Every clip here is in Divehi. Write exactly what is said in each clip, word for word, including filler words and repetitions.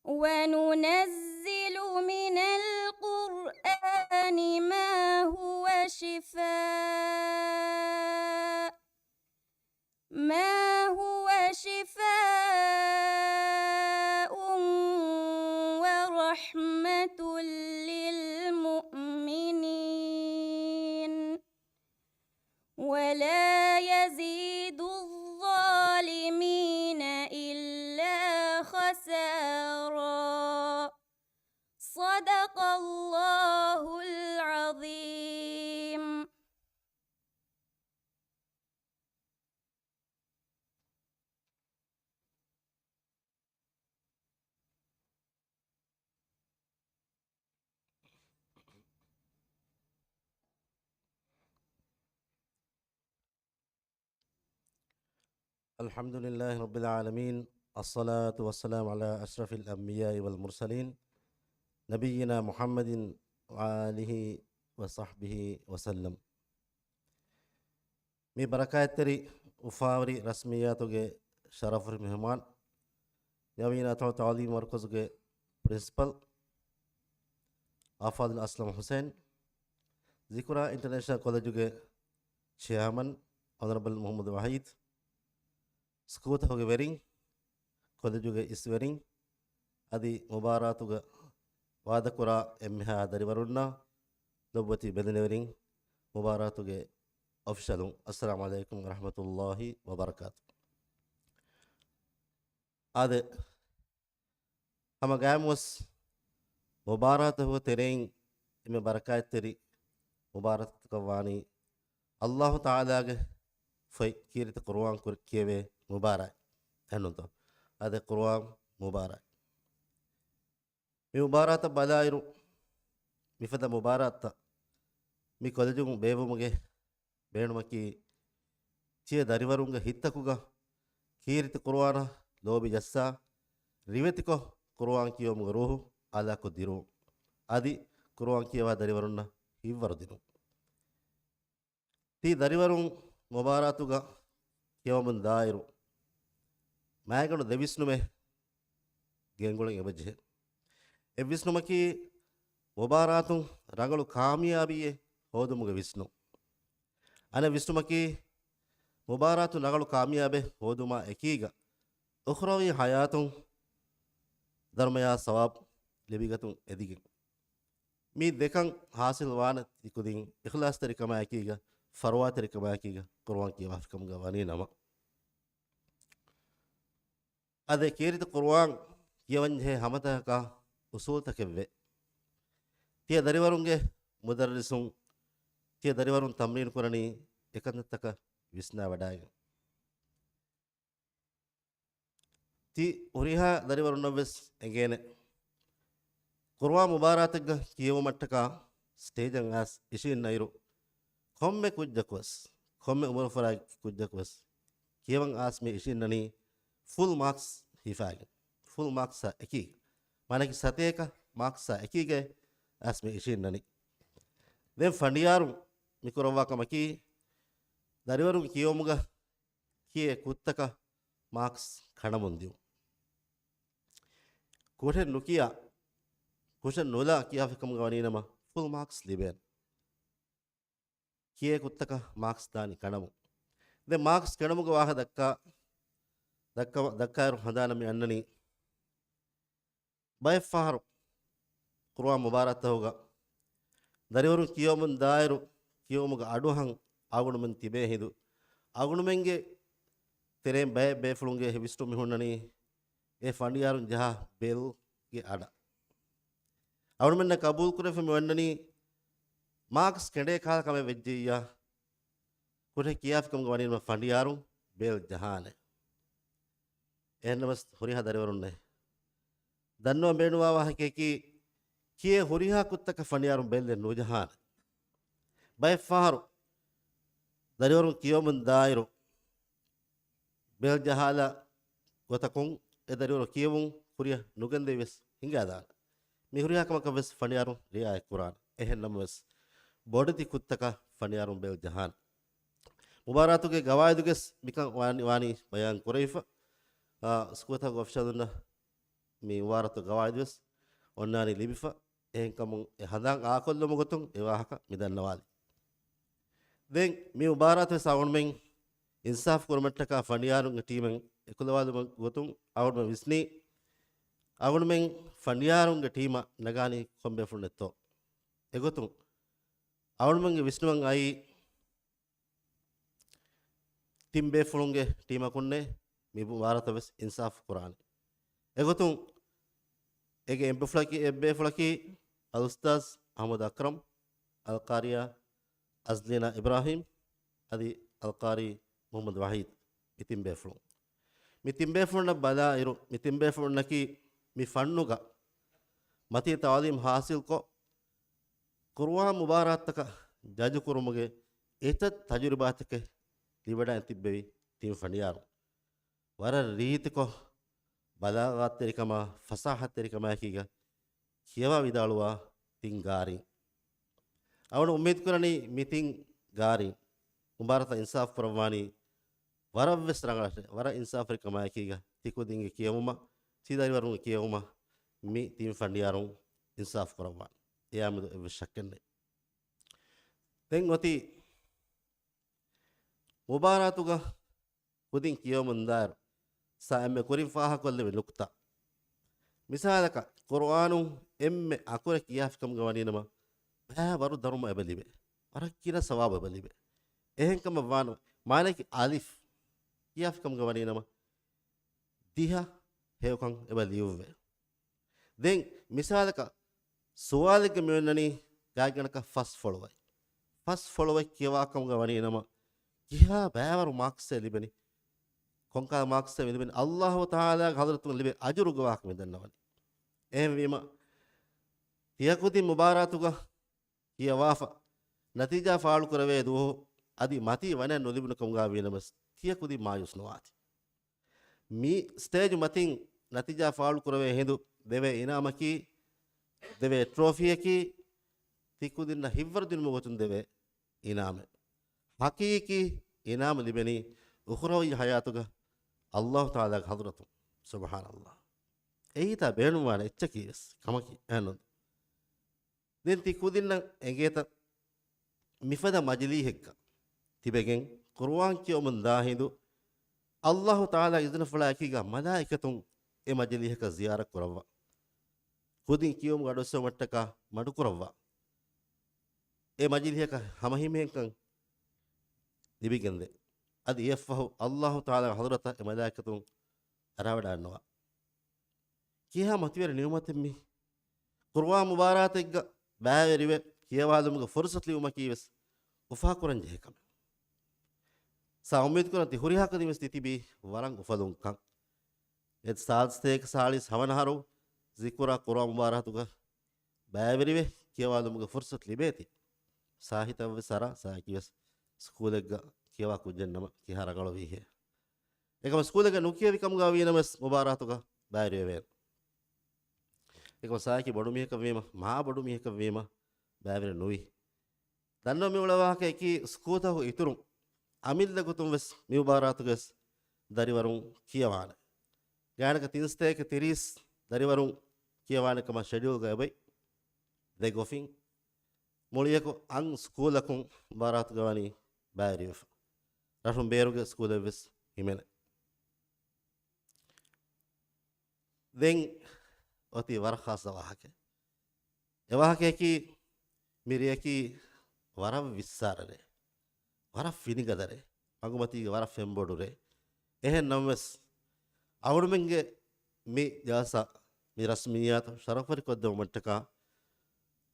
وننزل من القرآن ما هو شفاء، ما هو شفاء ورحمة للمؤمنين، ولا يزيد الظالمين إلا خسارا. صدق الله العظيم. الحمد لله رب العالمين، الصلاة والسلام على أشرف الأنبياء والمرسلين، نبينا محمد وآله وصحبه وسلم. މި ބަރަކާތްތެރި އުފާވެރި ރަސްމިއްޔާތުގެ ޝަރަފުވެރި މެހުމާން، ޔަމީނާތޯ ތަޢުލީމީ މަރުކަޒުގެ ޕްރިންސިޕަލް އާފާޟިލް އަސްލަމް ޙުސައިން، ޒިކުރާ އިންޓަރނޭޝަނަލް ކޮލެޖުގެ ޗެއާމަން އޮނަރަބަލް މުޙައްމަދު ވަޙީދް، ސްކޫލްތަކުގެ ވެރިން، ކޮލެޖުގެ އިސްވެރިން، އަދި މުބާރާތުގަ ވާދަކުރާ އެންމެހާ ދަރިވަރުންނާ ލޮބުވެތި ބެލެނިވެރިން، މުބާރާތުގެ އޮފިޝަލުން، އައްސަލާމު ޢަލައިކުމް ވަރަޙްމަތުﷲި ވަބަރަކާތު. އާދެ، ހަމަ ގާތްމުވެސް މުބާރާތުގެ ތެރެއިން އެންމެ ބަރަކާތްތެރި މުބާރާތަކަށް ވާނީ އައްލާހު ތަޢާލާގެ ފޮތް ކީރިތި ޤުރުއާން ކުރި ކިޔެވޭ މުބާރާތް. އެހެންނޫންތޯ؟ އާދެ، ޤުރުއާން މުބާރާތް. މި މުބާރާތަށް ބަލާއިރު، މިފަދަ މުބާރާތަށް މި ކޮލެޖުން ބޭއްވުމުގެ ބޭނުމަކީ، ތިޔަ ދަރިވަރުންގެ ހިތްތަކުގަ ކީރިތި ޤުރުއާނަށް ލޯބި ޖައްސާ، ރިވެތިކޮށް ޤުރުއާން ކިޔެވުމުގެ ރޫޙު އާލާކޮށް ދިރުވުން. އަދި ޤުރުއާން ކިޔަވާ ދަރިވަރުންނަށް ހިތްވަރު ދިނުން. ތި ދަރިވަރުން މުބާރާތުގަ ކިޔަވަމުން ދާއިރު، މާތްގަނޑު ދެ ވިސްނުމެއް ގެންގުޅެން އެބަޖެހޭ. އެއް ވިސްނުމަކީ، މުބާރާތުން ރަނގަޅު ކާމިޔާބީއެއް ހޯދުމުގެ ވިސްނުން. އަނެއް ވިސްނުމަކީ، މުބާރާތުން ރަނގަޅު ކާމިޔާބެއް ހޯދުމާ އެކީގަ، އުޚްރަވީ ޙަޔާތުން ދަރުމަޔާ ސަވާބު ލިބިގަތުން އެދިގެން. މި ދެކަން ޙާޞިލް ވާނެ ތިކުދިން އިޚްލާޞްތެރިކަމާއެކީގަ، ފަރުވާތެރިކަމާއެކީގަ ޤުރުއާން ކިޔަވާފިކަމުގަ ވަނީ ނަމަ. އަދި ކީރިތި ޤުރުއާން ކިޔަވަންޖެހޭ ހަމަތަކަކާ އުޞޫލުތަކެއްވޭ. ތިޔަ ދަރިވަރުންގެ މުދައްރިސުން، ތިޔަ ދަރިވަރުން ތަމްރީނު ކުރަނީ އެކަންތައްތަކަށް ވިސްނާވަޑައިގެން. ތި ހުރިހާ ދަރިވަރުންނަށްވެސް އެނގޭނެ، ޤުރުއާން މުބާރާތެއްގަ ކިޔެވުމަށްޓަކާ ސްޓޭޖަށް އައިސް އިށީންނައިރު، ކޮންމެ ކުއްޖަކުވެސް، ކޮންމެ އުމުރުފުރާގެ ކުއްޖަކުވެސް ކިޔަވަން އައިސް މި އިށީންނަނީ ފުލް މާކްސް ހިފާގެން. ފުލް މާކްސްއާ އެކީ، މާނަކީ ސަތޭކަ މާކްސްއާ އެކީގައި އައިސް މި އިށީންނަނީ. ދެން ފަނޑިޔާރުން މި ކުރައްވާ ކަމަކީ، ދަރިވަރުން ކިޔެވުމުގަ ކިޔޭ ކުށްތަކަށް މާކްސް ކަނޑަމުން ދިއުން. ކުށެއް ނުކިޔާ، ކުށެއް ނުލާ ކިޔާފިކަމުގަ ވަނީނަމަ ފުލް މާކްސް ލިބޭނެ. ކިޔޭ ކުށްތަކަށް މާކްސް ދާނީ ކަނޑަމުން. ދެން މާކްސް ކެނޑުމުގެ ވާހަކަ ދައްކާ، ދައްކަ، ދައްކާއިރު ހަނދާނަށް މި އަންނަނީ، ބައެއްފަހަރު ޤުރުއާން މުބާރާތްތަކުގަ ދަރިވަރުން ކިޔަވަމުން ދާއިރު، ކިޔެވުމުގެ އަޑުއަހަން އަޅުގަނޑުމެން ތިބޭ ހިނދު، އަޅުގަނޑުމެންގެ ތެރެއިން ބައެއް ބޭފުޅުންގެ ވިސްނުން މި ހުންނަނީ، އެ ފަނޑިޔާރުން ޖަހާ ބެލްގެ އަޑަށް. އަޅުގަނޑުމެންނަށް ޤަބޫލު ކުރެވިފަ މި ވަންނަނީ، މާކްސް ކެނޑޭ ކަހަލަ ކަމެއް ވެއްޖެއްޔާ، ކުށެއް ކިޔާފިކަމުގަ ވަނީނަމަ ފަނޑިޔާރުން ބެލް ޖަހާނެ. އެހެންނަމަވެސް ހުރިހާ ދަރިވަރުންނޭ. ދަންނަވަން ބޭނުންވާ ވާހަކަޔަކީ، ކިޔޭ ހުރިހާ ކުށްތަކަށް ފަނޑިޔާރުން ބެލް ނުޖަހާނެ. ބައެއްފަހަރު ދަރިވަރުން ކިޔަވަމުން ދާއިރު، ބެލް ޖަހާލާ ގޮތަކުން އެ ދަރިވަރު ކިޔެވުން ކުރިއަށް ނުގެންދެވިޔަސް ހިނގާދާނެ. މި ހުރިހާ ކަމަކަށްވެސް ފަނޑިޔާރުން ރިޢާޔަތް ކުރާނެ. އެހެން ނަމަވެސް، ބޮޑެތި ކުށްތަކަށް ފަނޑިޔާރުން ބެލް ޖަހާނެ. މުބާރާތުގެ ގަވާއިދުގެސް މިކަން ވާނީ، ވާނީ ބަޔާން ކުރެވިފަ. އާ، ސްކޫލްތަކުގެ އޮފިޝަލުންނަށް މި މުބާރާތުގެ ގަވާއިދުވެސް އޮންނާނީ ލިބިފަ. އެހެންކަމުން އެ ހަނދާން އާކޮށްލުމުގެ ގޮތުން އެ ވާހަކަ މި ދަންނަވާލީ. ދެން މި މުބާރާތުވެސް އަޅުގަނޑުމެން އިންސާފު ކުރުމަށްޓަކާ ފަނޑިޔާރުންގެ ޓީމެއް އެކުލަވާލުމުގެ ގޮތުން އަޅުގަނޑުމެން ވިސްނީ، އަޅުގަނޑުމެން ފަނޑިޔާރުންގެ ޓީމަށް ނަގާނީ ކޮން ބޭފުޅުންނެއްތޯ. އެގޮތުން އަޅުގަނޑުމެންގެ ވިސްނުމަށް އައީ، ތިން ބޭފުޅުންގެ ޓީމަކުންނޭ މި މުބާރާތަށް ވެސް އިންސާފު ކުރާނެ. އެގޮތުން އޭގެ އެއްބޭފުޅަކީ، އެއްބޭފުޅަކީ އަލްއުސްތާޛް އަޙްމަދު އަކްރަމް، އަލްޤާރިޔާ އަޒްލީނާ އިބްރާހީމް، އަދި އަލްޤާރީ މުޙައްމަދު ވަޙީދު. މި ތިން ބޭފުޅުން، މި ތިން ބޭފުޅުންނަށް ބަލާއިރު، މި ތިން ބޭފުޅުންނަކީ މި ފަންނުގަ މަތީ ތަޢުލީމް ޙާޞިލްކޮށް، ޤުރުއާން މުބާރާތްތަކަށް ޖަޖު ކުރުމުގެ އެތައް ތަޖުރިބާތަކެއް ލިބިވަޑައި ތިއްބެވި ތިން ފަނޑިޔާރުން. ވަރަށް ރީތިކޮށް ބަލާޣާތްތެރިކަމާ ފަސާޙަތްތެރިކަމާއެކީގަ ކިޔަވާ ވިދާޅުވާ ތިން ގާރީން. އަޅުގަނޑު އުއްމީދު ކުރަނީ މި ތިން ގާރީން މުބާރާތަށް އިންސާފު ކުރައްވާނީ ވަރަށްވެސް ރަނގަޅަށޭ، ވަރަށް އިންސާފުވެރިކަމާއެކީގަ ތިކުދިންގެ ކިޔެވުމަށް، ތި ދަރިވަރުންގެ ކިޔެވުމަށް މި ތިން ފަނޑިޔާރުން އިންސާފު ކުރައްވާނެ. އެއާމެދު އެއްވެސް ޝައްކެއް ނެތް. ދެން އޮތީ މުބާރާތުގަ ކުދިން ކިޔަވަމުންދާއިރު، ސާ އެންމެ ކުރިން ފާހަގަކޮށްލެވި ނުކްތާ. މިސާލަކަށް، ޤުރުއާނު އެންމެ އަކުރެ ކިޔާފިކަމުގަ ވަނީނަމަ، ބައިވަރު ދަރުމަ އެބަ ލިބޭ. ވަރަށް ގިނަ ސަވާބު އެބަ ލިބޭ. އެހެންކަމަށް ވާނަމަ، މާނައަކީ އަލިފް ކިޔާފިކަމުގަ ވަނީނަމަ، ދިހަ ހެޔޮކަން އެބަ ލިޔުއްވޭ. ދެން މިސާލަކަށް، ސުވާލެއްގަ މިއޮންނަނީ ގާތްގަނޑަކަށް ފަސް ފޮޅުވަތް. ފަސް ފޮޅުވަތް ކިޔަވާކަމުގަ ވަނީނަމަ، ކިހާ ބައިވަރު މާކްސްއެއް ލިބެނީ؟ ކޮންކަހަލަ މާކްސްއެއް ލިބެނީ؟ އައްލާހު ތަޢާލާގެ ޙަޟްރަތުން ލިބޭ އަޖުރުގެ ވާހަކަ މި ދަންނަވަނީ. އެހެންވީމަ، ތިޔަކުދިން މުބާރާތުގަ ކިޔަވާފަ، ނަތީޖާ ފާޅު ކުރެވޭ ދުވަހު އަދި މަތީ ވަނައެއް ނުލިބުނު ކަމުގަ ވީނަމަސް، ތިޔަކުދިން މާޔޫސް ނުވާތި. މި ސްޓޭޖު މަތިން ނަތީޖާ ފާޅު ކުރެވޭ ހިނދު ދެވޭ އިނާމަކީ، ދެވޭ ޓްރޯފީއަކީ، ތިކުދިންނަށް ހިތްވަރު ދިނުމުގެ ގޮތުން ދެވޭ އިނާމެއް. ޙަޤީޤީ އިނާމު ލިބެނީ އުޚްރަވީ ޙަޔާތުގަ އައްލާހު ތަޢާލާގެ ޙަޟްރަތުން. ސުބްޙާނައްލާހް. އެއީތާ ބޭނުންވާނެ އެއްޗަކީ ވެސް ކަމަކީ އެހެންނު. ދެން ތި ކުދިންނަށް އެނގޭތަ، މިފަދަ މަޖިލީހެއްގަ ތިބެގެން ޤުރުއާން ކިޔަވަމުން ދާ ހިނދު، އައްލާހު ތަޢާލާ އިޒުނަފުޅާ އެކީގަ މަލާއިކަތުން އެ މަޖިލީހަކަށް ޒިޔާރަތް ކުރައްވާ. ކުދިން ކިޔަވަމުގެ އަޑުއެއްސެވުމަށްޓަކާ މަޑުކުރައްވާ. އެ މަޖިލީހަކަށް ހަމަހިމޭންކަން ލިބިގެންދޭ. އަދި އެއަށްފަހު އައްލާހު ތަޢާލާގެ ޙަޟްރަތަށް އެ މަލާއިކަތުން އަރާވަޑައަންނަވާ. ކިހާ މަތިވެރި ނިޢުމަތެއް މީ؟ ޤުރުއާން މުބާރާތެއްގަ ބައިވެރިވެ ކިޔަވާލުމުގެ ފުރުޞަތު ލިބުމަކީ ވެސް އުފާކުރަން ޖެހޭ ކަމެއް. ސާ އުއްމީދު ކުރަން ތި ހުރިހާ ކުދިން ވެސް ތިތިބީ ވަރަށް އުފަލުން ކަން. އެ ސާދަ ސަތޭކަ ސާޅީސް ހަވަނަ އަހަރު ޒިކުރާ ޤުރުއާން މުބާރާތުގަ ބައިވެރިވެ ކިޔަވާލުމުގެ ފުރުޞަތު ލިބޭތީ. ސާހިތަށް ވެސް އަރާ، ސާކި ވެސް ސްކޫލެއްގަ ކިޔަވާ ކުއްޖެއްނަމަ ކިހާ ރަނގަޅުވީހޭ. އެކަމަ ސްކޫލެއްގަ ނުކިޔެވި ކަމުގަ ވީނަމަވެސް މުބާރާތުގަ ބައިވެރިވެވޭނެ. އެކަމަ ސާކި ބޮޑު މީހަކަށް ވީމަ، މާ ބޮޑު މީހަކަށް ވީމަ ބައިވެރި ނުވި. ދަންނަވަން މި އުޅޭ ވާހަކައަކީ ސްކޫލްތަކުގެ އިތުރުން އަމިއްލަ ގޮތުން ވެސް މި މުބާރާތުގަ ވެސް ދަރިވަރުން ކިޔަވާނެ. ގާތްގަނޑަކަށް ތިން ސަތޭކަ ތިރީސް ދަރިވަރުން ކިޔަވާނެ ކަމަށް ޝެޑިއުލްގަ އެބައި. ދެ ގޮފިން މުޅިއަކު އަށް ސްކޫލަކުން މުބާރާތުގަ ވަނީ ބައިވެރިވެފަ. ރަށުން ބޭރުގެ ސްކޫލެއް ވެސް ހިމެނޭ. ދެން އޮތީ ވަރަށް ޚާއްޞަ ވާހަކަ. އެ ވާހަކައަކީ މި ރެއަކީ ވަރަށް ވިއްސާރަ ރެ. ވަރަށް ފިނިގަދަ ރެ. މަގުމަތީގެ ވަރަށް ފެންބޮޑު ރެ. އެހެން ނަމަވެސް، އަޅުމެންގެ މި ޖަލްސާ، މި ރަސްމިއްޔާތު ޝަރަފުވެރިކޮށްދެވުމަށްޓަކާ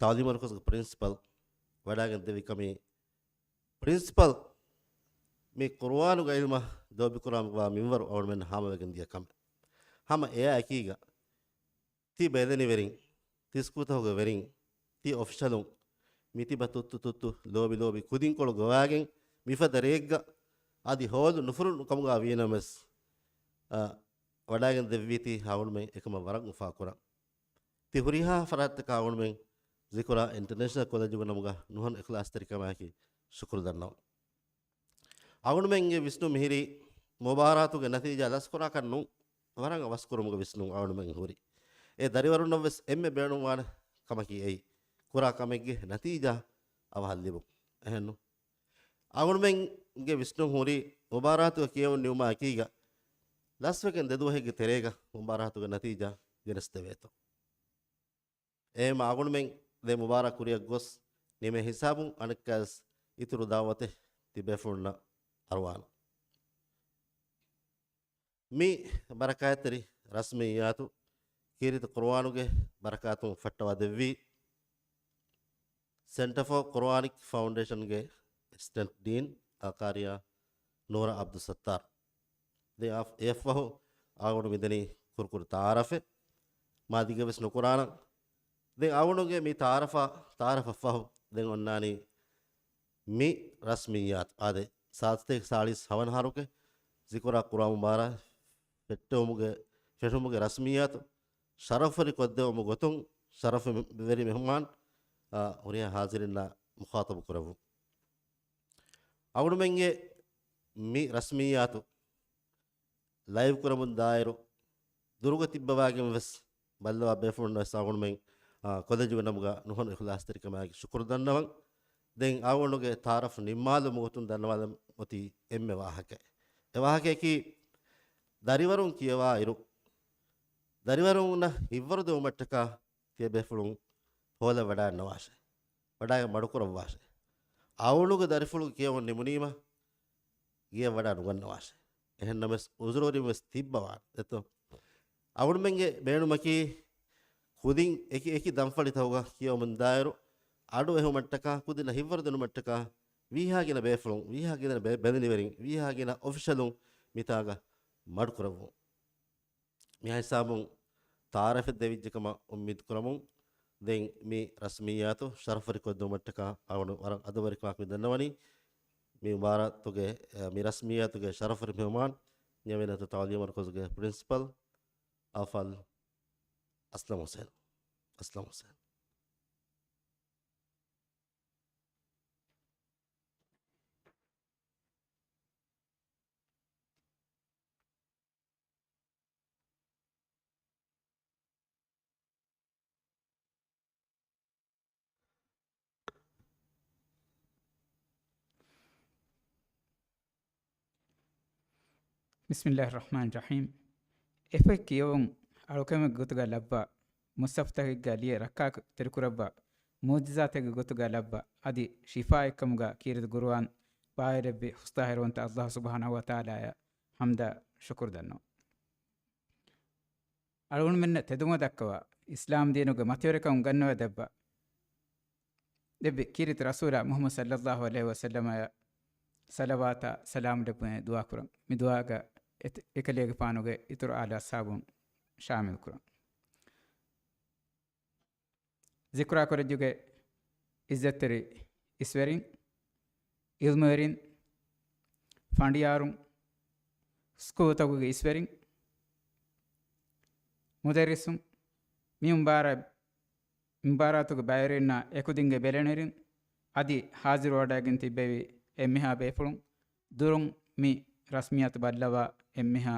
ތަޢުލީމު މަރުކަޒުގެ ޕްރިންސިޕަލް ވަޑާގެން ދެއްވި ކަމީ، ޕްރިންސިޕަލް މި ޤުރުއާނުގެ ޢިލްމަށް ލޯބިކުރާ މިންވަރު އަޅުމެން ހާމަވެގެން ދިޔަ ކަމެއް. ހަމަ އެއާ އެކީގަ ތި ބެލެނިވެރިން، ތި ސްކޫލްތަކުގެ ވެރިން، ތި އޮފިޝަލުން މިތިބަ ތުއްތު ތުއްތު ލޯބި ލޯބި ކުދިންކޮޅު ގޮވާގެން މިފަދަ ރެއެއްގަ އަދި ހޯލު ނުފުރުނު ކަމުގަ ވީނަމަވެސް، އަ، ވަޑާގެން ދެއްވީތީ އަޅުމެން އެކަމަށް ވަރަށް އުފާކުރަން. ތި ހުރިހާ ފަރާތްތަކަށް އަޅުމެން ޒިކުރާ އިންޓަރނޭޝަނަލް ކޮލެޖުގެ ނަމުގަ ނުހަނު އިޚްލާޞްތެރިކަމާއެކީ ޝުކުރު ދަންނަވަން. އަޅުމެންގެ ވިސްނުން މިހިރީ، މުބާރާތުގެ ނަތީޖާ ލަސްކުރާކަށް ނޫން، ވަރަށް އަވަސްކުރުމުގެ ވިސްނުން އަޅުމެން ހުރި. އެ ދަރިވަރުންނަށް ވެސް އެންމެ ބޭނުންވާނެ ކަމަކީ އެއީ، ކުރާ ކަމެއްގެ ނަތީޖާ އަވަހަށް ލިބުން. އެހެންނު؟ އަޅުމެންގެ ވިސްނުން ހުރީ، މުބާރާތުގެ ކިޔެވުން ނިމުމާ އެކީގަ، ލަސްވެގެން ދެ ދުވަހެއްގެ ތެރޭގަ މުބާރާތުގެ ނަތީޖާ ގެނެސްދެވޭތޯ. އެހެންމަ އަޅުމެން ދެ މުބާރާތް ކުރިއަށް ގޮސް ނިމޭ ހިސާބުން އަނެއްކާވެސް އިތުރު ދަޢުވަތެއް ތިބޭފުޅުންނަށް އަރުވާނަން. މި ބަރަކާތްތެރި ރަސްމިއްޔާތު ކީރިތި ޤުރުއާނުގެ ބަރަކާތުން ފައްޓަވާ ދެއްވީ، ސެންޓަރ ފޯ ޤުރުއާނިކް ފައުންޑޭޝަންގެ އެސިސްޓެންޓް ޑީން އަލްޤާރިޔާ ނޫރަ އަބްދުއްސައްތާރު. ދެން އާ، އެއަށްފަހު އަޅުގަނޑު މިދަނީ ކުރުކުރު ތަޢާރަފެއް. މާ ދިގަވެސް ނުކުރާނަން. ދެން އަޅުގަނޑުގެ މި ތަޢާރަފާ، ތަޢާރަފަށްފަހު ދެން އޮންނާނީ މި ރަސްމިއްޔާތު އާދެ، ސާދަ ސަތޭކަ ސާޅީސް ހަވަނަ އަހަރުގެ ޒިކުރާ ޤުރުއާން މުބާރާތް ފެއްޓެވުމުގެ، ފެށުމުގެ ރަސްމިއްޔާތު ޝަރަފުވެރި ކޮށްދެވުމުގެ ގޮތުން، ޝަރަފުވެރި މެހުމާން، އާ، ހުރިހާ ހާޒިރިންނާ މުޚާޠަބު ކުރެއްވުން. އަޅުގަނޑުމެންގެ މި ރަސްމިއްޔާތު ލައިވް ކުރަމުން ދާއިރު، ދުރުގަ ތިއްބަވާގެން ވެސް ބައްލަވާ ބޭފުޅުންނަށް ވެސް އަޅުގަނޑުމެން، އާ، ކޮލެޖުގެ ނަމުގަ ނުހަނު އިޚްލާޞްތެރިކަމާއެކީ ޝުކުރު ދަންނަވަން. ދެން އަޅުގަނޑުގެ ތަޢާރަފް ނިންމާލުމުގެ ގޮތުން ދަންނަވާލަން އޮތީ އެންމެ ވާހަކައެއް. އެ ވާހަކައަކީ، ދަރިވަރުން ކިޔަވާއިރު، ދަރިވަރުންނަށް ހިތްވަރު ދެވުމަށްޓަކާ ތިޔަބޭފުޅުން ހޯލަ ވަޑާންނަވާށޭ. ވަޑާގެ މަޑުކުރައްވާށޭ. އަޅުގަނޑުގެ ދަރިފުޅު ކިޔަވަން ނިމުނީމަ، ގެޔަށް ވަޑާ ނުގަންނަވާށޭ. އެހެންނަމަވެސް އުޒުރުވެރިން ވެސް ތިއްބަވާނެ ދެތޯ. އަޅުގަނޑުމެންގެ ބޭނުމަކީ ކުދިން އެކި އެކި ދަންފަޅިތަކުގަ ކިޔަވަމުންދާއިރު، އަޑު އެހުމަށްޓަކާ ކުދިންނަށް ހިތްވަރު ދިނުމަށްޓަކާ ވީހާ ގިނަ ބޭފުޅުން، ވީހާ ގިނަ ބެ-، ބެލެނިވެރިން، ވީހާ ގިނަ އޮފިޝަލުން މިތާގަ މަޑުކުރައްވުން. މިހާ ހިސާބުން ތައާރަފެއް ދެވިއްޖެ ކަމަށް އުއްމީދު ކުރަމުން. ދެން މި ރަސްމިއްޔާތު ޝަރަފުވެރިކޮށްދެވުމަށްޓަކާ އަޅުގަނޑު ވަރަށް އަދަބުވެރިކަމާ ކުރިން ދަންނަވަނީ. މި މުބާރާތުގެ، އަ، މި ރަސްމިއްޔާތުގެ ޝަރަފުވެރި މެހުމާން، ނިޔަވެލަތު ތަޢުލީމީ މަރުކަޒުގެ ޕްރިންސިޕަލް އަވަލް އަސްލަމް ހުސެން. އަސްލަމް ހުސެން. ބިސްމިއްލާހި ރަޙްމާނި ރަޙީމް. އެފަތް ކިޔެވުން އަޅުކަމެއްގެ ގޮތުގަ ލައްވާ، މުޞްޙަފުތަކެއްގަ ލިޔެ ރައްކާތެރިކުރައްވާ، މުޢުޖިޒާތެއްގެ ގޮތުގަ ލައްވާ، އަދި ޝިފާއެއްކަމުގަ ކީރިތި ޤުރުއާން ބާވައިލެއްވި ހުސްޠާހިރުވަންތަ ﷲ ސުބްޙާނަހޫ ވަތަޢާލާއަށް ޙަމްދާ ޝުކުރު ދަންނަވަން. އަޅުގަނޑުމެންނަށް ތެދުމަ ދައްކަވާ، އިސްލާމް ދީނުގެ މަތިވެރިކަން އުނގަންނަވައި ދެއްވާ، ދެއްވި ކީރިތި ރަސޫލާ މުޙައްމަދު ޞައްލައްލާހު ޢަލައިހި ވަސައްލަމައަށް ޞަލަވާތާ ސަލާމް ލެއްވުމޭ ދުޢާ ކުރަން. މި ދުޢާގަ އެތަ-، އެކަލޭގެފާނުގެ އިތުރު އާލު އަޞްޙާބުން ޝާމިލް ކުރަން. ޒިކުރާ ކޮލެޖުގެ އިއްޒަތްތެރި އިސްވެރިން، ޢިލްމުވެރިން، ފަނޑިޔާރުން، ސްކޫލްތަކުގެ އިސްވެރިން، މުދައްރިސުން، މި މުބާރާ-، މުބާރާތުގެ ބައިވެރިންނާ އެކުދިންގެ ބެލެނިވެރިން އަދި ހާޒިރުވެވަޑައިގެން ތިއްބެވި އެންމެހާ ބޭފުޅުން، ދުރުން މި ރަސްމިއްޔާތު ބައްލަވާ އެންމެހާ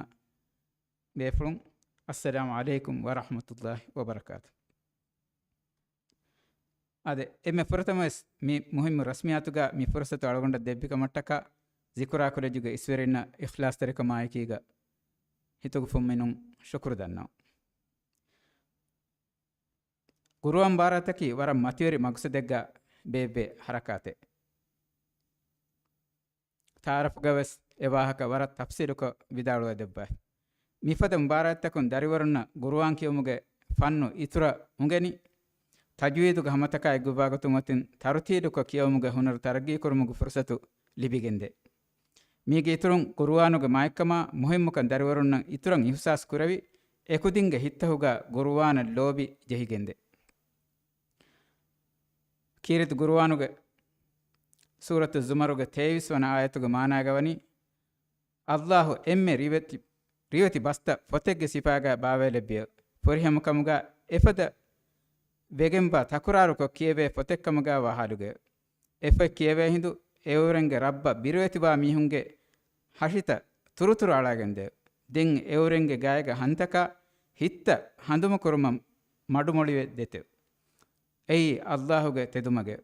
ބޭފުޅުން، އައްސަލާމު ޢަލައިކުމް ވަރަޙްމަތުﷲ ވަބަރަކާތު. އާދެ، އެންމެ ފުރަތަމަވެސް މި މުހިއްމު ރަސްމިއްޔާތުގަ މި ފުރުޞަތު އަޅުގަނޑަށް ދެއްވިކަމަށްޓަކާ، ޒިކުރާ ކޮލެޖުގެ އިސްވެރިންނަށް އިޚްލާޞްތެރިކަމާއެކީގަ ހިތުގެ ފުންމިނުން ޝުކުރު ދަންނަވަން. ޤުރުއާން މުބާރާތަކީ ވަރަށް މަތިވެރި މަގުސަދެއްގަ ބޭއްވޭ ޙަރަކާތެއް. ތައާރަފުގަވެސް އެ ވާހަކަ ވަރަށް ތަފްޞީލުކޮށް ވިދާޅުވެ ދެއްވާ. މިފަދަ މުބާރާތްތަކުން ދަރިވަރުންނަށް ޤުރުއާން ކިޔުމުގެ ފަންނު އިތުރަށް އުނގެނި، ތަޖްވީދުގެ ހަމަތަކާ އެއްގޮތްވާގޮތުން އޮތިން ތަރުތީލުކޮށް ކިޔެވުމުގެ ހުނަރު ތަރައްގީކުރުމުގެ ފުރުޞަތު ލިބިގެންދޭ. މީގެ އިތުރުން ޤުރުއާނުގެ މާތްކަމާ މުހިއްމުކަން ދަރިވަރުންނަށް އިތުރަށް އިޙްސާސް ކުރެވި، އެކުދިންގެ ހިތްތަކުގަ ޤުރުއާނަށް ލޯބި ޖެހިގެންދޭ. ކީރިތި ޤުރުއާނުގެ ސޫރަތު ޒުމަރުގެ ތޭވީސް ވަނަ އާޔަތުގެ މާނާގަ ވަނީ، ﷲ އެންމެ ރިވެތި، ރިވެތި ބަސްތައް ފޮތެއްގެ ސިފާގަ ބާވައިލެއްވިއެވެ. ފުރިހަމަކަމުގަ އެފަދަ ވެގެންވާ ތަކުރާރުކޮށް ކިޔެވޭ ފޮތެއްކަމުގަވާ ޙާލުގައެވެ. އެފޮތް ކިޔެވޭ ހިނދު އެއުރެންގެ ރައްބަށް ބިރުވެތިވާ މީހުންގެ ހަށިތައް ތުރުތުރު އަޅާގެންދެއެވެ. ދެން އެއުރެންގެ ގާތްގަ ހަނދަކާ ހިތްތައް ހަނދުމަކުރުމަށް މަޑުމޮޅިވެ ދެތެވެ. އެއީ ﷲ ގެ ތެދުމަގެވެ.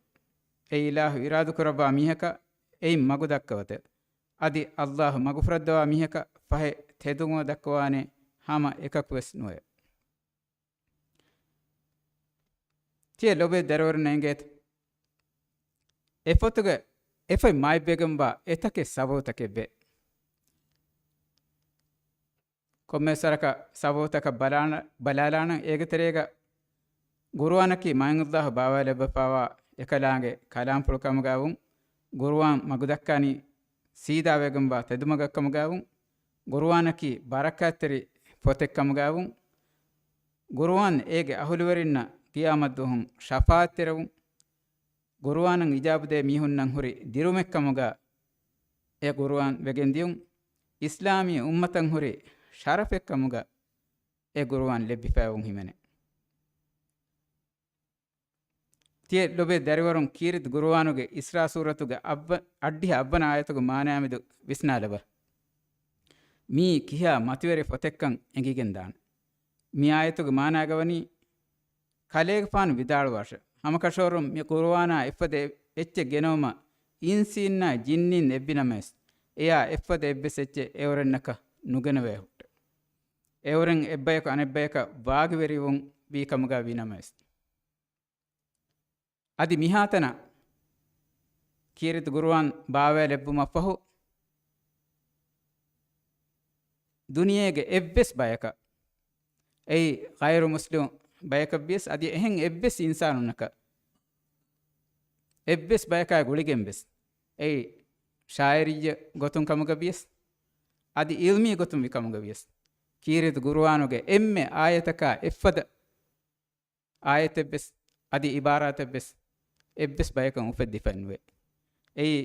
އެ އިލާހު އިރާދަކުރައްވާ މީހަކަށް އެއިން މަގު ދައްކަވަތެވެ. އަދި ﷲ މަގުފުރައްދަވާ މީހަކަށް ފަހެ ތެދުމަ ދައްކަވާނެ ހަމަ އެކަކުވެސް ނުވެ. ތިޔަ ލޮބެ ދަރިވަރުން އެނގޭތަ؟ އެ ފޮތުގެ އެފޮތް މާތްވެގެންވާ އެތަކެއް ސަބަބުތަކެއްވޭ. ކޮންމެ ސަރަކަށް ސަބަބުތަކަށް ބަލާނަ-، ބަލާލާނަން އޭގެ ތެރޭގަ ޤުރުއާނަކީ މާތް ﷲ ބާވާލެއްވަފާވާ އެކަލާނގެ ކަލާމްފުޅު ކަމުގައިވުން، ޤުރުއާން މަގުދައްކާނީ ސީދާވެގެންވާ ތެދުމަގަށް ކަމުގައިވުން، ޤުރުއާނަކީ ބަރަކާތްތެރި ފޮތެއް ކަމުގައިވުން، ޤުރުއާން އޭގެ އަހުލުވެރިންނަށް ޤިޔާމަތްދުވަހުން ޝަފާޢަތްތެރިވުން، ޤުރުއާނަށް އިޖާބަދޭ މީހުންނަށް ހުރި ދިރުމެއްކަމުގަ އެ ޤުރުއާން ވެގެންދިޔުން، އިސްލާމީ އުއްމަތަށް ހުރި ޝަރަފެއްކަމުގަ އެ ޤުރުއާން ލެއްވިފައިވުން ހިމެނޭ. ތިޔަ ލޮބެ ދަރިވަރުން ކީރިތި ޤުރުއާނުގެ އިސްރާ ސޫރަތުގެ އަށްވަ-، އަށްޑިހަ އަށްވަނަ އާޔަތުގެ މާނާމެދު ވިސްނާލަބަ. މީ ކިހާ މަތިވެރި ފޮތެއްކަން އެނގިގެންދާނެ. މި އާޔަތުގެ މާނާގަ ވަނީ، ކަލޭގެފާނު ވިދާޅުވާށެ، ހަމަކަށަވަރުން މި ޤުރުއާނާ އެއްފަދަ އެއްޗެއް ގެނައުމަށް އިންސީންނާ ޖިންނީން އެއްވިނަމަވެސް، އެޔާ އެއްފަދަ އެއްވެސް އެއްޗެއް އެއުރެންނަކަށް ނުގެނެވޭ ހުއްޓެވެ. އެއުރެން އެއްބަޔަކު އަނެއްބަޔަކަށް ވާގިވެރިވުން ވީ ކަމުގަ ވީނަމަވެސް، އަދި މިހާތަނަށް ކީރިތި ގުރުއާން ބާވައިލެއްވުމަށްފަހު، ދުނިޔޭގެ އެއްވެސް ބަޔަކަށް، އެއީ ޣައިރު މުސްލިމު ބަޔަކަށްވިޔަސް، އަދި އެހެން އެއްވެސް އިންސާނުންނަކަށް، އެއްވެސް ބަޔަކާ ގުޅިގެންވެސް، އެއީ ޝާއިރިއްޔަ ގޮތުން ކަމުގަވިޔަސް، އަދި އިލްމީ ގޮތުން ވި ކަމުގަވިޔަސް، ކީރިތި ގުރުއާނުގެ އެންމެ އާޔަތަކާ އެއްފަދަ އާޔަތެއްވެސް، އަދި އިބާރާތެއްވެސް އެއްވެސް ބަޔަކަށް އުފެއްދިފައެއްނުވޭ. އެއީ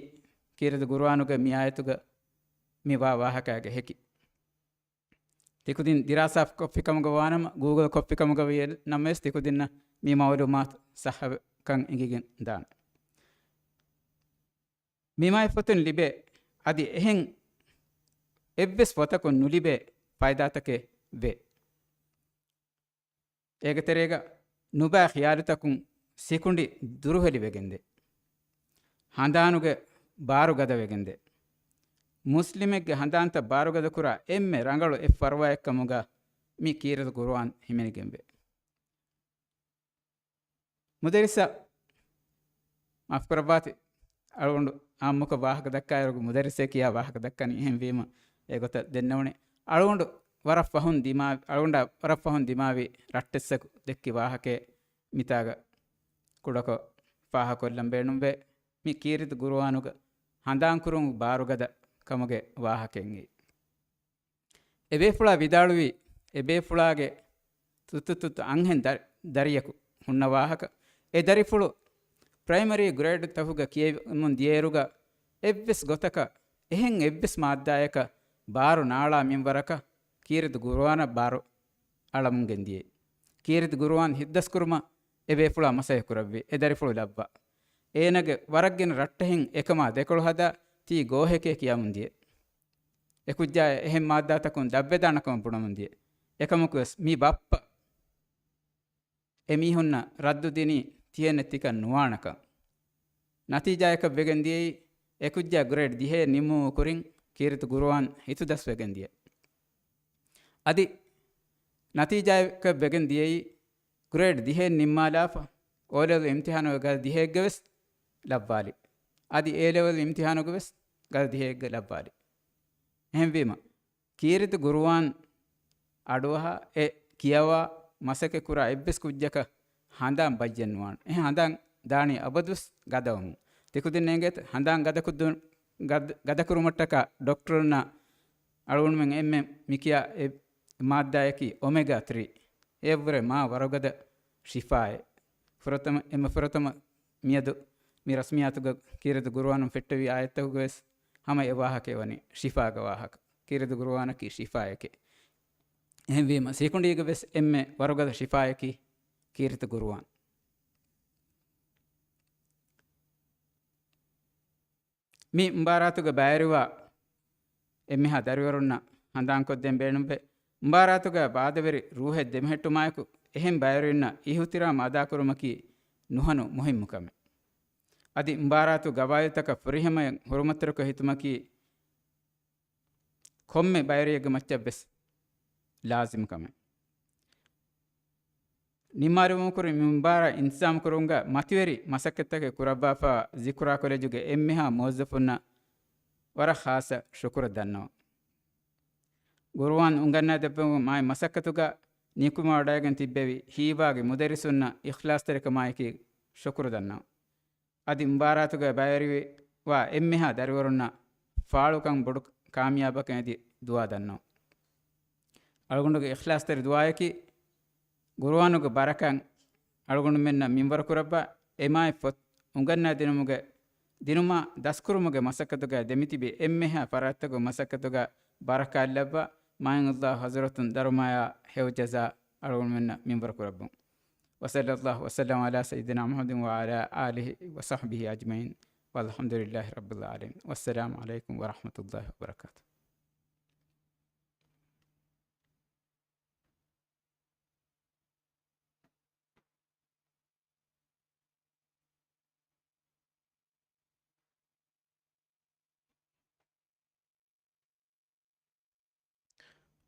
ކީރިތި ގުރުއާނުގެ މި އާޔަތުގަ މި ވާ ވާހަކައިގެ ހެކި. ތިކުދިން ދިރާސާ ކޮށްފި ކަމުގަ ވާނަމަ، ގޫގަލް ކޮށްފި ކަމުގަ ވިޔަ ނަމަވެސް، ތިކުދިންނަށް މި މައުލޫމާތު ސައްހަކަން އެނގިގެން ދާނެ. މި މާތް ފޮތުން ލިބޭ، އަދި އެހެން އެއްވެސް ފޮތަކުން ނުލިބޭ ފައިދާތަކެއް ވޭ. އޭގެ ތެރޭގަ ނުބައި ޚިޔާލުތަކުން ސިކުނޑި ދުރުހެލިވެގެންދޭ. ހަނދާނުގެ ބާރު ގަދަވެގެންދޭ. މުސްލިމެއްގެ ހަނދާންތައް ބާރުގަދަކުރާ އެންމެ ރަނގަޅު އެއް ފަރުވާއެއްކަމުގަ މި ކީރިތި ގުރުއާން ހިމެނިގެންވޭ. މުދައްރިސަށް މާފުކުރައްވާތި، އަޅުގަނޑު އާއްމުކޮށް ވާހަކަ ދައްކާއިރު މުދައްރިސޭ ކިޔާ ވާހަކަ ދައްކަނީ. އެހެންވީމަ އެގޮތަށް ދެންނެވުނީ. އަޅުގަނޑު ވަރަށް ފަހުން ދިމާ، އަޅުގަނޑާ ވަރަށް ފަހުން ދިމާވި ރައްޓެއްސަކު ދެއްކި ވާހަކައެއް މިތާގަ ކުޑަކޮށް ފާހަގަކޮށްލަން ބޭނުންވޭ. މި ކީރިތި ގުރުއާނުގަ ހަނދާންކުރުން ބާރުގަދަ ކަމުގެ ވާހަކައެއް. އެބޭފުޅާ ވިދާޅުވީ، އެބޭފުޅާގެ ތުއްތު ތުއްތު އަންހެން ދަ-، ދަރިޔަކު ހުންނަ ވާހަކަ. އެ ދަރިފުޅު ޕްރައިމަރީ ގްރޭޑްތަކުގަ ކިޔެވުމުން ދިޔައިރުގަ އެއްވެސް ގޮތަކަށް އެހެން އެއްވެސް މާއްދާއަކަށް ބާރު ނާޅާ މިންވަރަކަށް ކީރިތި ގުރުއާނަށް ބާރު އަޅަމުން ގެންދިޔައީ. ކީރިތި ގުރުއާން ހިތްދަސްކުރުމަށް އެބޭފުޅާ މަސައްކަތް ކުރެއްވި. އެ ދަރިފުޅު ލައްވާ. އޭނަގެ ވަރަށްގިނަ ރައްޓެހިން އެކަމާ ދެކޮޅު ހަދާ ތީ ގޯހެކޭ ކިޔަމުން ދިޔަ. އެކުއްޖާ އެހެން މާއްދާތަކުން ދަށްވެދާނެކަމަށް ބުނަމުން ދިޔަ. އެކަމަކުވެސް މި ބައްޕަ އެމީހުންނަށް ރައްދު ދިނީ ތިހެން ނެތިކަން ނުވާނެކަން. ނަތީޖާއަކަށް ވެގެން ދިޔައީ އެކުއްޖާ ގްރޭޑް ދިހައެއް ނިމުމުގެ ކުރިން ކީރިތި ގުރުއާން ހިތުދަސްވެގެން ދިޔަ. އަދި ނަތީޖާއަކަށް ވެގެން ދިޔައީ ގްރޭޑް ދިހައެއް ނިންމާލާފަ، އޯލެވެލް އިމްތިހާނުގެ ގަދަ ދިހައެއްގަ ވެސް ލައްވާލި. އަދި އޭލެވެލް އިމްތިހާނުގަ ވެސް ގަދަ ދިހައެއްގަ ލައްވާލި. އެހެންވީމަ، ކީރިތި ގުރުއާން އަޑުއަހާ އެ ކިޔަވާ މަސައްކަތް ކުރާ އެއްވެސް ކުއްޖަކަށް ހަނދާން ބައްޖެއް ނުވާނެ. އެ ހަނދާން ދާނީ އަބަދުވެސް ގަދަވަމުން. ތިކުދިން އެނގޭތަ ހަނދާން ގަދަކުދު-، ގަދ-، ގަދަކުރުމަށްޓަކާ ޑޮކްޓަރުންނާ އަޅުގަނޑުމެން އެންމެ މިކިޔާ އެ މާއްދާއަކީ އޮމެގާ ތްރީ. އެއަށްވުރެ މާ ވަރުގަދަ ޝިފާއެއް. ފުރަތަމަ، އެންމެ ފުރަތަމަ މިއަދު މި ރަސްމިއްޔާތުގަ ކީރިތި ގުރުއާނުން ފެއްޓެވި އާޔަތްތަކުގަ ވެސް ހަމަ އެ ވާހަކައެއް ވަނީ ޝިފާގެ ވާހަކަ. ކީރިތި ގުރުއާނަކީ ޝިފާއެކޭ. އެހެންވީމަ، ސީކުނޑީގަ ވެސް އެންމެ ވަރުގަދަ ޝިފާއަކީ ކީރިތި ގުރުއާން. މި މުބާރާތުގަ ބައިވެރިވާ އެންމެހާ ދަރިވަރުންނަށް ހަނދާންކޮށްދޭން ބޭނުންވޭ. މުބާރާތުގަ ވާދަވެރި ރޫހެއް ދެމެހެއްޓުމާއެކު، އެހެން ބައިވެރިންނަށް އިހުތިރާމް އަދާކުރުމަކީ ނުހަނު މުހިއްމު ކަމެއް. އަދި މުބާރާތު ގަވާއިދުތަކަށް ފުރިހަމަޔަށް ހުރުމަތްތެރިކޮށް ހިތުމަކީ ކޮންމެ ބައިވެރިއެއްގެ މައްޗަށްވެސް ލާޒިމު ކަމެއް. ނިންމާލުމުގެ ކުރިން މި މުބާރާތް އިންތިޒާމު ކުރުމުގަ މަތިވެރި މަސައްކަތްތަކެއް ކުރައްވާފަ ޒިކުރާ ކޮލެޖުގެ އެންމެހާ މުވައްޒަފުންނަށް ވަރަށް ޚާއްޞަ ޝުކުރު ދަންނަވަން. ގުރުއާން އުނގަންނާ ދެއްވުމުގެ މާތް މަސައްކަތުގަ ނިކުމެވަޑައިގެން ތިއްބެވި ހީވާގި މުދައްރިސުންނަށް އިޚްލާޞްތެރިކަމާއެކީ ޝުކުރު ދަންނަވަން. އަދި މުބާރާތުގަ ބައިވެރިވާ އެންމެހާ ދަރިވަރުންނަށް ފާޅުކަން ބޮޑު ކާމިޔާބަކަށް އެދި ދުޢާ ދަންނަވަން. އަޅުގަނޑުގެ އިޚްލާޞްތެރި ދުޢާއަކީ، ގުރުއާނުގެ ބަރަކާތް އަޅުގަނޑުމެންނަށް މިންވަރު ކުރައްވާ، އެ މާތް ފޮތް އުނގަންނާ ދިނުމުގެ، ދިނުމާ ދަސްކުރުމުގެ މަސައްކަތުގަ ދެމިތިބި އެންމެހާ ފަރާތްތަކުގެ މަސައްކަތުގަ ބަރަކާތް ލައްވާ، މާތް އަލްލާހު ޙަޟްރަތުން ދަރުމަޔާ ހެޔޮ ޖަޒާ އަޅުގަނޑުމެންނަށް މިންވަރު ކުރައްވަން. وصلى الله وسلم على سيدنا محمد وعلى آله وصحبه أجمعين. والحمد لله رب العالمين. والسلام عليكم ورحمة الله وبركاته.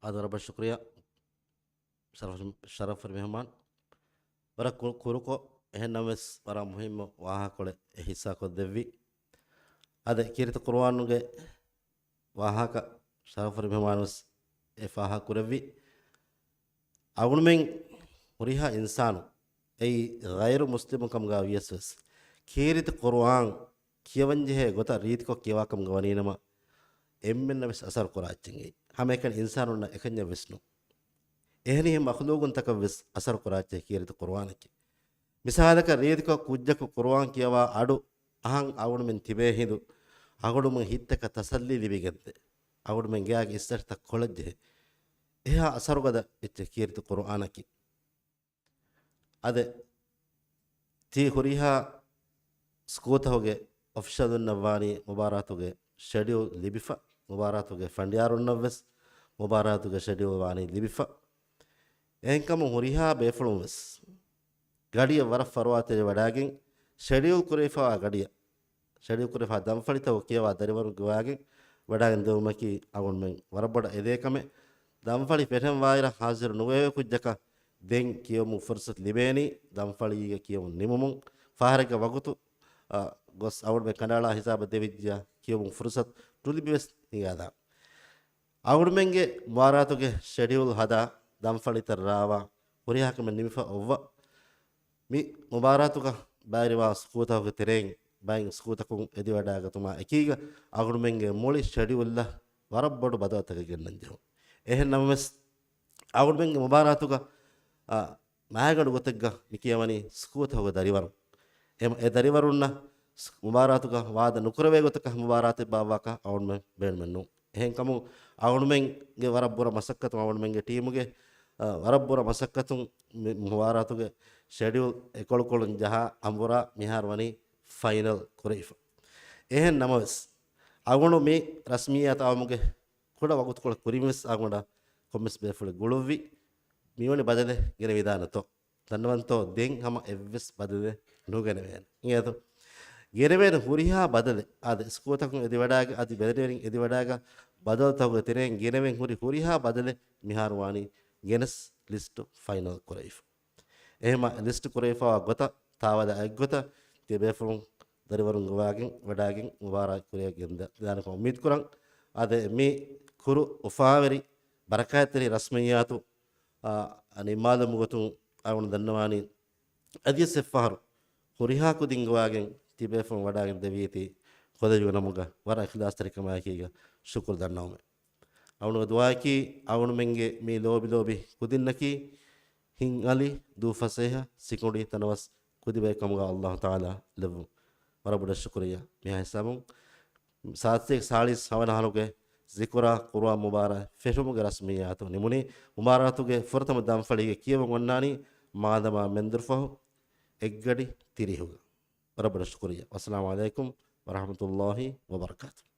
އާދެ، ވަރަށް ބޮޑަށް ޝުކުރިއްޔާ. ޝަރަފު، ޝަރަފުވެރި މެހުމާން. ވަރަށް ކު-، ކުރުކޮށް، އެހެން ނަމަވެސް ވަރަށް މުހިއްމު ވާހަކަކޮޅެއް އެ ހިއްސާކޮށްދެއްވި. އަދި ކީރިތި ޤުރުއާނުގެ ވާހަކަ ޝަރަފުވެރި މެހުމާނުވެސް އެ ފާހަގަކުރެއްވި. އަޅުގަނޑުމެން ހުރިހާ އިންސާނު އެއީ ޣައިރު މުސްލިމު ކަމުގަ ވިޔަސް ވެސް، ކީރިތި ޤުރުއާން ކިޔަވަންޖެހޭ ގޮތަށް ރީތިކޮށް ކިޔަވާކަމުގަ ވަނީނަމަ، އެންމެންނަށް ވެސް އަސަރު ކުރާ އެއްޗެއް އެއީ. ހަމައެކަނި އިންސާނުންނަށް އެކަންޏެއް ވެސް ނޫން. އެހެނިހެން މަޚްލޫޤުންތަކަށް ވެސް އަސަރު ކުރާ އެއްޗެއް ކީރިތި ޤުރުއާނަކީ. މިސާލަކަށް، ރީތިކޮށް ކުއްޖަކު ޤުރުއާން ކިޔަވާ އަޑު އަހަން އަޅުގަނޑުމެން ތިބޭ ހިނދު، އަޅުގަނޑުމެން ހިތްތަކަށް ތަސައްލީ ލިބިގެންދޭ. އަޅުގަނޑުމެން ގެއާގެ އިސްތަށިތައް ކޮޅަށްޖެހޭ. އެހާ އަސަރުގަދަ އެއްޗެއް ކީރިތި ޤުރުއާނަކީ. އަދި ތީ ހުރިހާ ސްކޫލްތަކުގެ އޮފިޝަލުންނަށް ވާނީ މުބާރާތުގެ ޝެޑިއުލް ލިބިފަ، މުބާރާތުގެ ފަނޑިޔާރުންނަށް ވެސް މުބާރާތުގެ ޝެޑިއުލް ވާނީ ލިބިފަ. އެހެންކަމުން ހުރިހާ ބޭފުޅުން ވެސް ގަޑިއަށް ވަރަށް ފަރުވާތެރި ވަޑާގެން، ޝެޑިއުލް ކުރެވިފައިވާ ގަޑިއަށް، ޝެޑިއުލް ކުރެވިފައިވާ ދަންފަޅިތަކުގަ ކިޔަވާ ދަރިވަރުން ގޮވާގެން ވަޑާގެން ދެވުމަކީ އަޅުގަނޑުމެން ވަރަށް ބޮޑަށް އެދޭ ކަމެއް. ދަންފަޅި ފެށެން ވާއިރަށް ހާޒިރު ނުވެވޭ ކުއްޖަކަށް ދެން ކިޔެވުމުގެ ފުރުސަތު ލިބޭނީ، ދަންފަޅީގަ ކިޔެވުން ނިމުމުން. ފަހަރެއްގެ ވަގުތު، އަ، ގޮސް އަޅުގަނޑުމެން ކަނޑައަޅާ ހިސާބަށް ދެވިއްޖެޔާ ކިޔެވުމުގެ ފުރުސަތު ނުލިބިވެސް ހިނގާދާނެ. އަޅުގަނޑުމެންގެ މުބާރާތުގެ ޝެޑިއުލް ހަދާ، ދަންފަޅިތައް ރާވާ، ހުރިހާ ކަމެއް ނިމިފަ އޮއްވަ، މި މުބާރާތުގަ ބައިވެރިވާ ސްކޫލްތަކުގެ ތެރެއިން ބައެއް ސްކޫލްތަކުން އެދިވަޑާގަތުމާ އެކީގަ، އަޅުގަނޑުމެންގެ މުޅި ޝެޑިއުލްއަށް ވަރަށް ބޮޑު ބަދަލުތަކެއް ގެންނަން ޖެހުން. އެހެން ނަމަވެސް، އަޅުގަނޑުމެންގެ މުބާރާތުގަ، އާ، މާގަނޑު ގޮތެއްގަ މި ކިޔަވަނީ ސްކޫލްތަކުގެ ދަރިވަރުން. އެ، އެ ދަރިވަރުންނަށް ސް-، މުބާރާތުގަ ވާދަ ނުކުރެވޭ ގޮތަކަށް މުބާރާތެއް ބާއްވާކަށް އަޅުގަނޑުމެން ބޭނުމެއް ނޫން. އެހެންކަމުން އަޅުގަނޑުމެންގެ ވަރަށް ބުރަ މަސައްކަތުން، އަޅުގަނޑުމެންގެ ޓީމުގެ، އަ، ވަރަށް ބުރަ މަސައްކަތުން މި މުބާރާތުގެ ޝެޑިއުލް އެކޮޅުކޮޅުން ޖަހާ އަނބުރާ މިހާރު ވަނީ ފައިނަލް ކުރެވިފަ. އެހެން ނަމަވެސް، އަޅުގަނޑު މި ރަސްމިއްޔާތު އައުމުގެ ކުޑަ ވަގުތުކޮޅެއް ކުރިން ވެސް އަޅުގަނޑަށް ކޮންމެސް ބޭފުޅެއް ގުޅުއްވި. މިވަނީ ބަދަލެއް ގެނެވިދާނެތޯ؟ ދަންނަވަންތޯ ދެން ހަމަ އެއްވެސް ބަދަލެއް ނުގެނެވޭނެ. އިނގޭތޯ؟ ގެނެވޭނެ ހުރިހާ ބަދަލެއް. އާދެ، ސްކޫލްތަކުން އެދިވަޑާގެ، އަދި ބެލެނިވެރިން އެދިވަޑާގަ ބަދަލުތަކުގެ ތެރެއިން ގެނެވެން ހުރި ހުރިހާ ބަދަލެއް މިހާރު ވާނީ ގެނެސް ލިސްޓު ފައިނަލް ކުރެވިފަ. އެހެމަ ލިސްޓު ކުރެވިފައިވާ ގޮތަށް ތާވަލާ އެއްގޮތަށް ތިޔަބޭފުޅުން ދަރިވަރުން ގޮވާގެން ވަޑާގެން މުބާރާތް ކުރިއަށް ގެންދާނެކަމަށް އުއްމީދު ކުރަން. އާދެ، މި ކުރު އުފާވެރި ބަރަކާތްތެރި ރަސްމިއްޔާތު، އާ، ނިންމާލުމުގެ ގޮތުން އަޅުގަނޑު ދަންނަވާނީ އަދިވެސް އެއްފަހަރު ހުރިހާ ކުދިން ގޮވާގެން ތިބޭފުޅުން ވަޑާގެން ދެވީތީ ކޮލެޖުގެ ނަމުގަ ވަރަށް އިޚްލާޞްތެރިކަމާއެކީގަ ޝުކުރު ދަންނަވަމެވެ. އަޅުގަނޑުގެ ދުޢާއަކީ އަޅުގަނޑުމެންގެ މި ލޯބި ލޯބި ކުދިންނަކީ ހިތްއަލި، ދޫ ފަސޭހަ، ސިކުނޑި ތަނަވަސް ކުދިބައެއް ކަމުގަ އައްލާހު ތަޢާލާ ލެއްވުން. ވަރަށް ބޮޑަށް ޝުކުރިއްޔާ. މިހާ ހިސާބުން ސާދަތޭކަ ސާޅީސް ހަވަނަ އަހަރުގެ ޒިކުރާ ޤުރުއާން މުބާރާތް ފެށުމުގެ ރަސްމިއްޔާތު ނިމުނީ. މުބާރާތުގެ ފުރަތަމަ ދަންފަޅީގަ ކިޔެވުން އޮންނާނީ މާދަމާ މެންދުރުފަހު އެއްގަޑި ތިރީހުގަ. ވަރަށް ބޮޑަށް ޝުކުރިއްޔާ. ވައްސަލާމު ޢަލައިކުމް ވަރަޙްމަތުﷲި ވަބަރަކާތުހު.